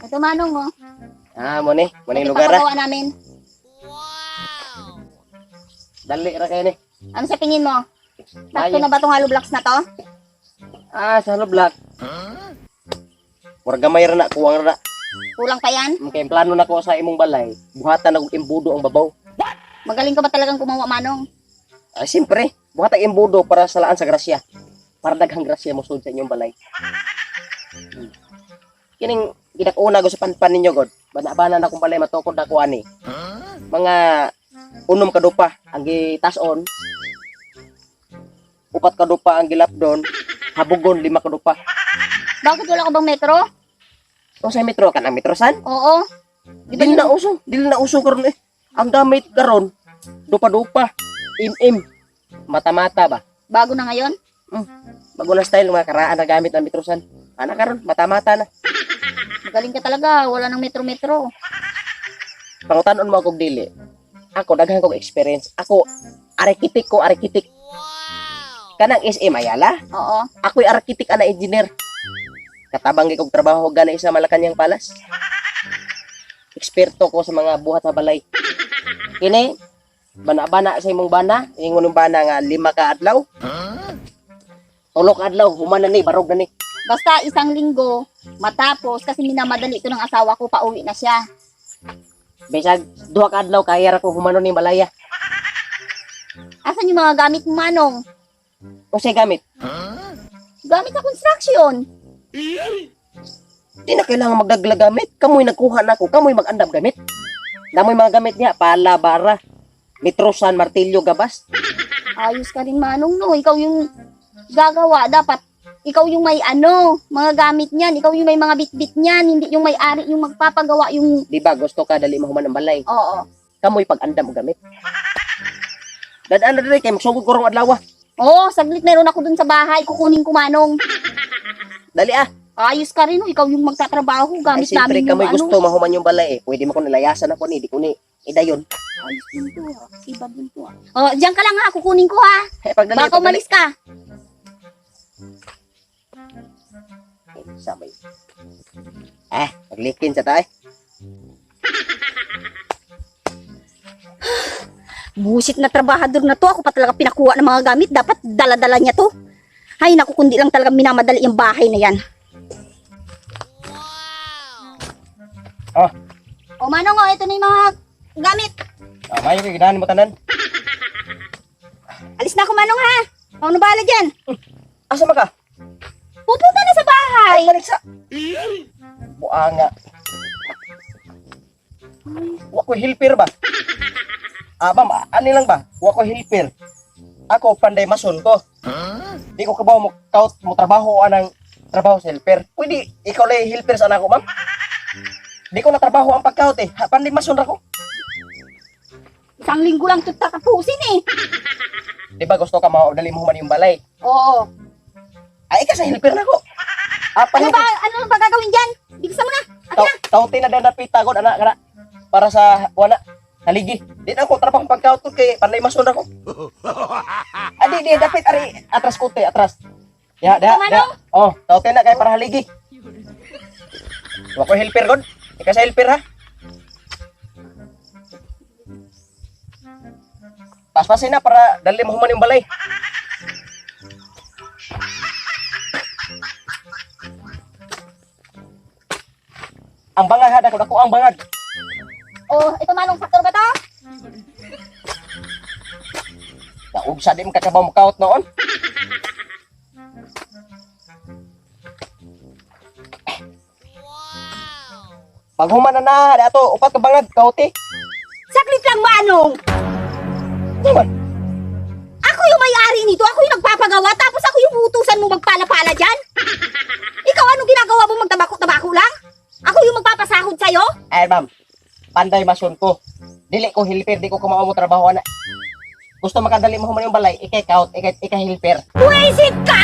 Ito, Manong, oh. Ah, mo ni, mo ni Ito lugar ah. papagawa namin. Dali ra kayo ni. Ano sa tingin mo? Sakto Ayos. na ba tong hollow blocks na to? Ah, sa hollow block. Murag gamay ra na, kuwang ra na. Kulang pa yan? Kay plano na ko sa imong balay, buhatan na kog imbudo ang babaw. Magaling ka ba talagang gumawa, Manong? Ah, siyempre, buhatan imbudo para sa laan sa grasya. Para daghang grasya mo sud sa inyong balay. Kining gidak-una go sa panpan ninyo god. Bana-bana na akong balay matukod na ko ani. Mga unom ka dupa ang gitason. Upat ka dupa ang gilapdon. Habugon lima ka dupa. Bakit wala ka bang metro? O sa metro kanang metrosan? Oo. Di ba Dili yun? na uso, dili na uso karon eh. Ang gamit karon dupa-dupa, im-im. Mata-mata ba? Bago na ngayon? Bago na style mga karaan na gamit ang metrosan. Ana karon mata-mata na. Magaling ka talaga. Wala nang metro-metro. Pangutanon mo akong dili. Ako daghan kog experience. Ako arkitek ko, arkitek. Kanang SM Ayala, Oo. ako'y arkitek ana engineer. Katabang gyud kog trabaho gani sa Malacañang Palace. Eksperto ko sa mga buhat sa balay. Kini bana-bana sa imong bana, ingon ng bana nga lima ka adlaw. Tulo ka adlaw, human na ni, barog na ni. Basta isang linggo, matapos, kasi minamadali ito ng asawa ko, pauwi na siya. Bisag duha ka adlaw kaya ra ko humanon ni balaya. Asan yung mga gamit mo, Manong? Unsay gamit? Gamit sa construction. Di na kailangan magdagla gamit. Kamoy nagkuha na ako, kamoy mag-andam gamit. Namoy mga gamit niya, pala, bara, mitrosan, martilyo, gabas. Ayos ka rin, Manong, no? Ikaw yung gagawa. Dapat, ikaw yung may ano, mga gamit niyan. Ikaw yung may mga bitbit niyan. Hindi yung may-ari yung magpapagawa yung... Di ba gusto ka dali mahuman ang balay? Oo. Kamoy pag-andam og gamit. Dadaan na diri kay magsugod ko rong adlaw. Oo, saglit meron ako dun sa bahay. Kukunin ko, Manong. Dali ah. Ayos ka rin, no? Ikaw yung magtatrabaho. Ay, Gamit siyempre namin yung kamoy ano. gusto mahuman yung balay eh. Pwede mo ko nilayasan ako ni, di ko ni idayon. Ayos din to, ah. Iba din to, ah. Oh, diyan ka lang, ha. Kukunin ko, ha. Eh, pagdali, Baka pagdali. umalis ka. Eh, sabay. Ah, paglikin sa tayo. Busit na trabahador na to. Ako pa talaga pinakuha ng mga gamit. Dapat dala-dala niya to. Ay, naku, kundi lang talaga minamadali yung bahay na yan. Ah. O, Manong, oh, ito na yung mga gamit. Ah, mayo kay gidahan mo tanan. Alis na ako, Manong, ha? Ako na bahala dyan. Asa man ka? Pupunta na sa bahay. Ay, balik sa. Buanga. Wa ko helper ba? Ah, ma'am, ani lang ba? Wa ko helper. Ako panday mason ko. Di ko kabaw mo kaut mo trabaho anang trabaho sa helper. Pwede ikaw lang helper sa anak ko, ma'am. Di ko na trabaho ang pagkaut eh. Ha, panday mason ra ko. Isang linggo lang ito tatapusin, eh. Di ba gusto ka mao dali mo human yung balay? Oo. Ay, ikaw sa helper na ko. Ah, Ano panay ba, ano ba gagawin dyan? Bilisan mo na. Akin na. Tauti na napita ko ana kana para sa wala haligi. Di na ako trabaho pagkaut ko kay panay mason ako. Adi di dapit ari atras ko te atras. Ya da Ito, da. Oh, tauti na kay para haligi. Wa ko helper god. Ikaw sa helper ha. Paspasin na para dali mo human yung balay. Ang bangag ha, dako dako ang bangag. Oh, ito, Manong, sakto na ba to? Naugsa di mo kakabaw mo kaut noon. Pag human na na, dato, upat ka bangag, kauti. Saglit lang, Manong. Naman, Ako yung may-ari nito, ako yung nagpapagawa, tapos ako yung utusan mo magpala-pala dyan? Ikaw, ano ginagawa mo magtabako-tabako lang? Ako yung magpapasahod sa'yo? Ay, ma'am, panday mason ko. Dili ko helper, di ko kumao mo trabaho na. Gusto makadali mo human yung balay, ikay kaut, ikay, ikay helper. Buwisit ka!